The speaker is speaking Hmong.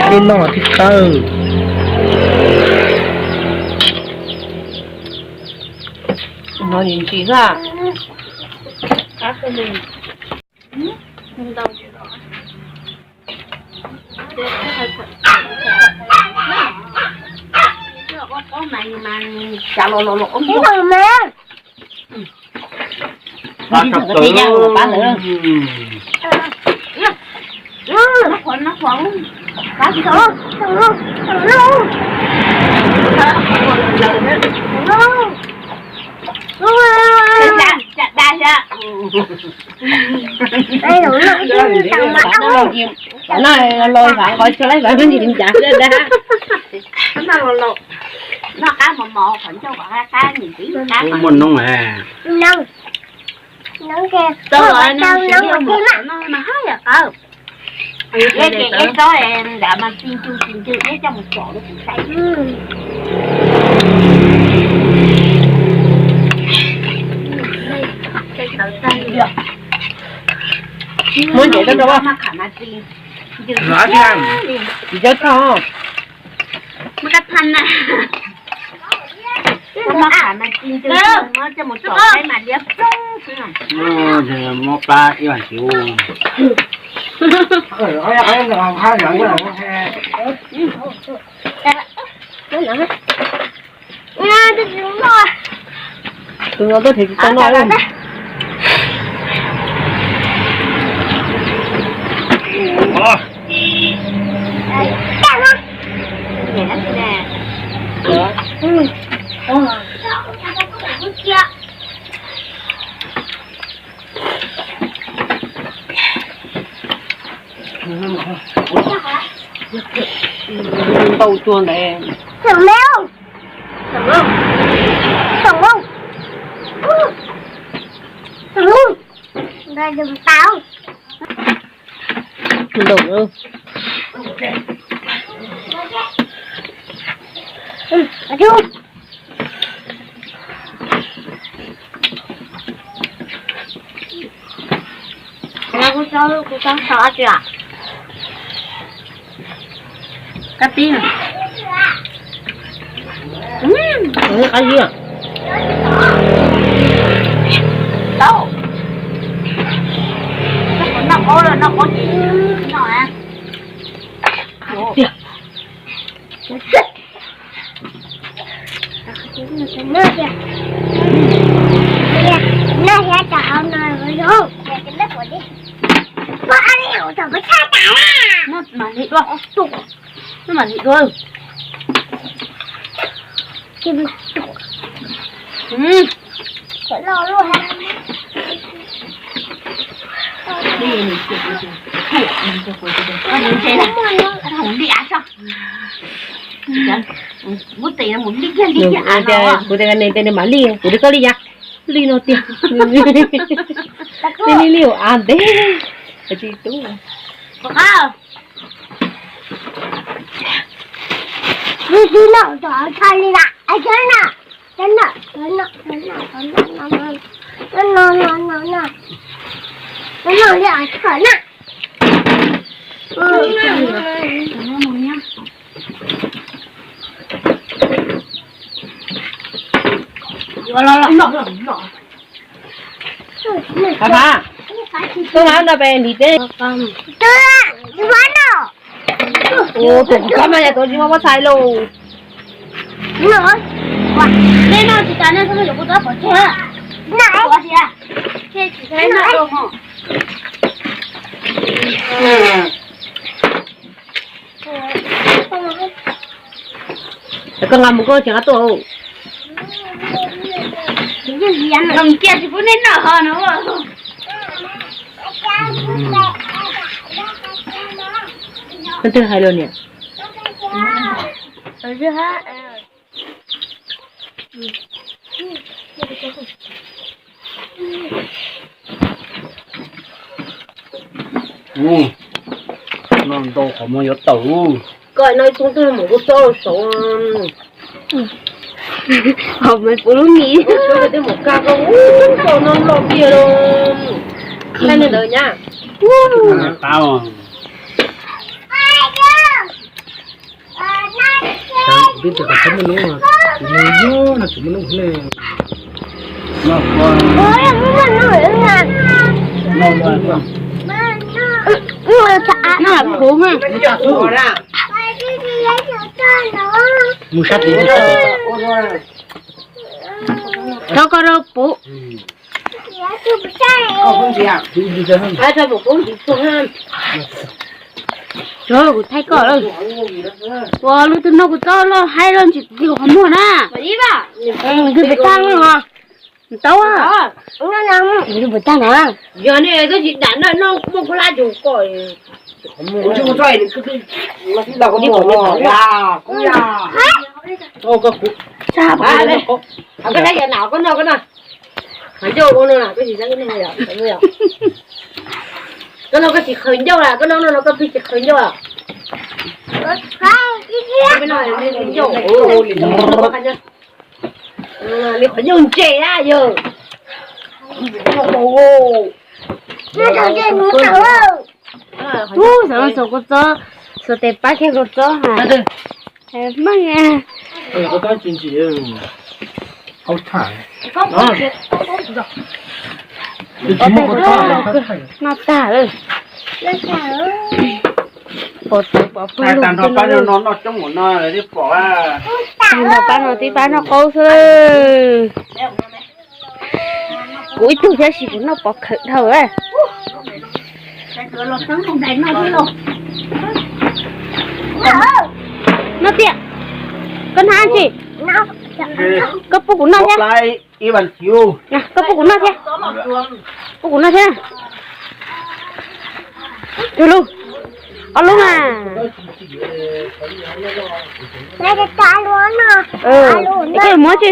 Tej no thiab kawg. No ntsim xwb. Qhov no los los xav qhov tso laib xav ntsis li cas xwb dab. Noj qab mos mos qhov ncauj qab qab nim tib qab muaj noob. Tau los no mas hab yam qawv. Ib tsob nram mas txi ncw txi ncw ib coj mus tsom rau kuv saib. Muab ntsaum rau rau. Tsis cov tog. Muab kab thaj na. Muab kab thaj na txi ncw, muab coj mus tsom saib mas liab ploog xwb. Muab plab ib vas tsiv. Tus no tuaj them tsis tau noj. Ntau tuag ntawd. Ntau. Kuv tso, kuv tso, tso dab tsi? Kab tib. Qab zib. Tau. Noj qaub los noj qaub ces noj. Noj mas li dua, noj mas li dua. Kuv tias nws mam li, kuv tias koj li yas, li no tiag. Li li li av ntev, tsis tub. Tuaj na, no pem ntim teb. Tus kab mas yog tus tsis muaj muab txhais lauj. Nej noj tsis tas nej yuav kuv tab pov tseg. Koj nqa mus koj tsis nqa tuaj. Kiag tsis pub nej noj ho no. Koj twb hais los niam. Noj ntau qhov muag yuav tawm. Koj no ib tug twg mus kuv txob saud. Hom me puv lub mis. Twb mus kag koj ub tau no los kiag los. Thaij li ntawd nyab. Qab. Peb tias kom txhob muaj noob, kuv mus yog no tsis muaj noob ne. Mus sab tid, rov koj rau puv. Kuv thaij koj lawm. Ua lub twg noj kuv txob los haib los ntsis kuv qhov muag na. Twb pes tag, tau. Twb pes tag na. Yog nej twb tsis dam no no muaj khuab lab cus ko. Koj dab yam na koj noj koj noj. Qhov ncauj ua no na koj tsis, koj noj koj tsis qhaws ncauj na, koj noj no no koj pheej tsis qhaws ncauj. Ncauj, li qhov ncauj ntse na yog. Ub, xav xav kuv txob, xuas tes pab kiag kuv txob ha. Meej. Noj tag lawm. Pom tawv pom pw lug no. Tag nrho pab no tib pab noj qaub xwb. Kuv ib tug thiab sis kuv noj pov khawm dhau. Noj tiag. Koj hnav tsi? Koj pub kuv noj thiab. Koj pub kuv noj thiab. Pub kuv noj thiab. Tus lub, ob lub na. Koj yuav muab tsi?